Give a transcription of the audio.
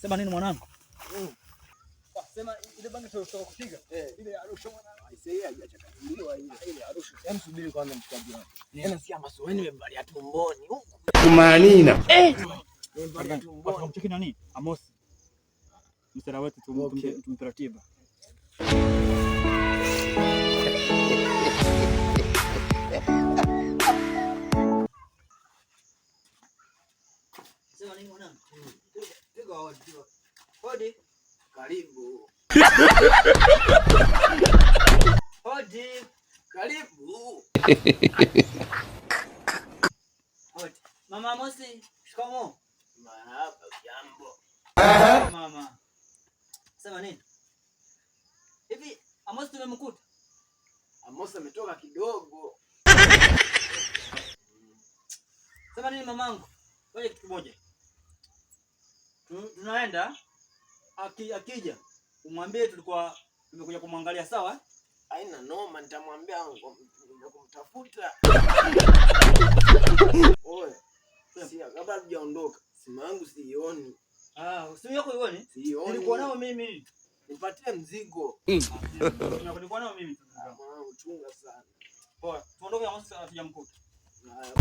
Sema nini mwanangu? Sema ile bangi tulitoka kupiga. Ile Arusha mwanangu. Aisee, haijachakatuliwa ile. Ile Arusha. Hem, subiri kwanza mshikaji wangu. Yaani sikia mazoeni nimevalia tumboni huku. Kumanina. Nimevalia tumboni. Wakamcheki nani? Amosi. Msera wetu tumpe ratiba. Sema nini mwanangu? Piga hodi, piga. Hodi. Karibu. Hodi. Karibu. Hodi. Mama Amosi, shikamoo. Marahaba, jambo. Mama. Sema nini? Hivi Amosi tumemkuta? Amos ametoka kidogo. Sema nini mamangu? Ngoja kitu kimoja. Tunaenda akija umwambie tulikuwa tumekuja kumwangalia, sawa? Haina noma, nitamwambia kumtafuta. Oe. Sia, kabla hatujaondoka, simu yangu siioni. Ah, simu yako ioni? Siioni. Nilikuwa nao mimi. Nipatie mzigo. Nilikuwa nao mimi. Ah, mwanangu chunga sana. Poa, tuondoke Amosi hatujamkuta. Haya.